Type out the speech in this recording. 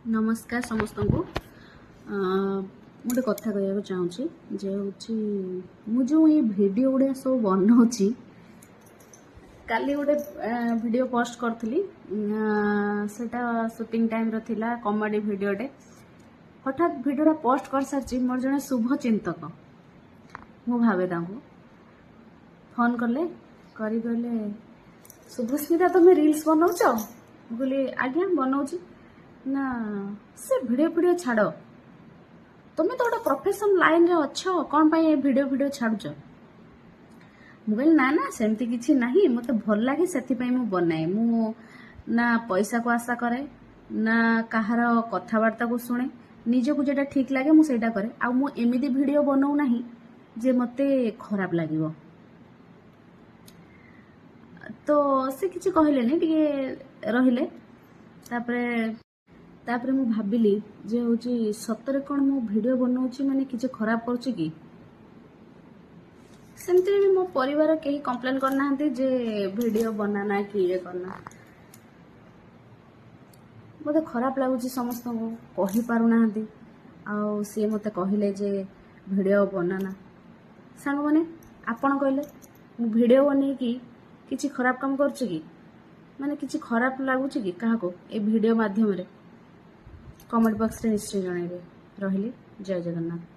ନମସ୍କାର ସମସ୍ତଙ୍କୁ। ମୁଁ ଗୋଟେ କଥା କହିବାକୁ ଚାହୁଁଛି ଯେ ହେଉଛି ମୁଁ ଯେଉଁ ଏଇ ଭିଡ଼ିଓ ଗୁଡ଼ା ସବୁ ବନଉଛି, କାଲି ଗୋଟେ ଭିଡ଼ିଓ ପୋଷ୍ଟ କରିଥିଲି, ସେଇଟା ସୁଟିଂ ଟାଇମ୍ର ଥିଲା, କମେଡ଼ି ଭିଡ଼ିଓଟେ। ହଠାତ୍ ଭିଡ଼ିଓଟା ପୋଷ୍ଟ କରିସାରିଛି, ମୋର ଜଣେ ଶୁଭ ଚିନ୍ତକ ମୁଁ ଭାବେ ତାଙ୍କୁ, ଫୋନ୍ କଲେ, କରି କହିଲେ, "ଶୁଭସ୍ମିତା, ତମେ ରିଲ୍ସ ବନଉଛ?" ମୁଁ କହିଲି, "ଆଜ୍ଞା, ବନଉଛି।" ନା, ସେ ଭିଡ଼ିଓ ଫିଡ଼ିଓ ଛାଡ଼, ତମେ ତ ଗୋଟେ ପ୍ରଫେସନ୍ ଲାଇନ୍ରେ ଅଛ, କ'ଣ ପାଇଁ ଏ ଭିଡ଼ିଓ ଫିଡ଼ିଓ ଛାଡ଼ୁଛ? ମୁଁ କହିଲି, ନା ନା, ସେମିତି କିଛି ନାହିଁ, ମୋତେ ଭଲ ଲାଗେ, ସେଥିପାଇଁ ମୁଁ ବନାଏ। ମୁଁ ନା ପଇସାକୁ ଆଶା କରେ, ନା କାହାର କଥାବାର୍ତ୍ତାକୁ ଶୁଣେ। ନିଜକୁ ଯେଉଁଟା ଠିକ୍ ଲାଗେ, ମୁଁ ସେଇଟା କରେ। ଆଉ ମୁଁ ଏମିତି ଭିଡ଼ିଓ ବନଉନାହିଁ ଯେ ମୋତେ ଖରାପ ଲାଗିବ। ତ ସେ କିଛି କହିଲେନି, ଟିକେ ରହିଲେ। ତାପରେ ତାପରେ ମୁଁ ଭାବିଲି ଯେ ହେଉଛି ସତରେ କ'ଣ ମୁଁ ଭିଡ଼ିଓ ବନଉଛି ମାନେ କିଛି ଖରାପ କରୁଛି କି? ସେମିତିରେ ବି ମୋ ପରିବାର କେହି କମ୍ପ୍ଲେନ୍ କରିନାହାନ୍ତି ଯେ ଭିଡ଼ିଓ ବନାନା କି ଇଏ କରନା। ମୋତେ ଖରାପ ଲାଗୁଛି, ସମସ୍ତଙ୍କୁ କହିପାରୁନାହାନ୍ତି, ଆଉ ସିଏ ମୋତେ କହିଲେ ଯେ ଭିଡ଼ିଓ ବନାନା। ସାଙ୍ଗମାନେ, ଆପଣ କହିଲେ, ମୁଁ ଭିଡ଼ିଓ ବନେଇକି କିଛି ଖରାପ କାମ କରୁଛି କି? ମାନେ କିଛି ଖରାପ ଲାଗୁଛି କି କାହାକୁ ଏ ଭିଡ଼ିଓ ମାଧ୍ୟମରେ? କମେଣ୍ଟ ବକ୍ସରେ ନିଶ୍ଚୟ ଜଣାଇବେ। ରହିଲି, ଜୟ ଜଗନ୍ନାଥ।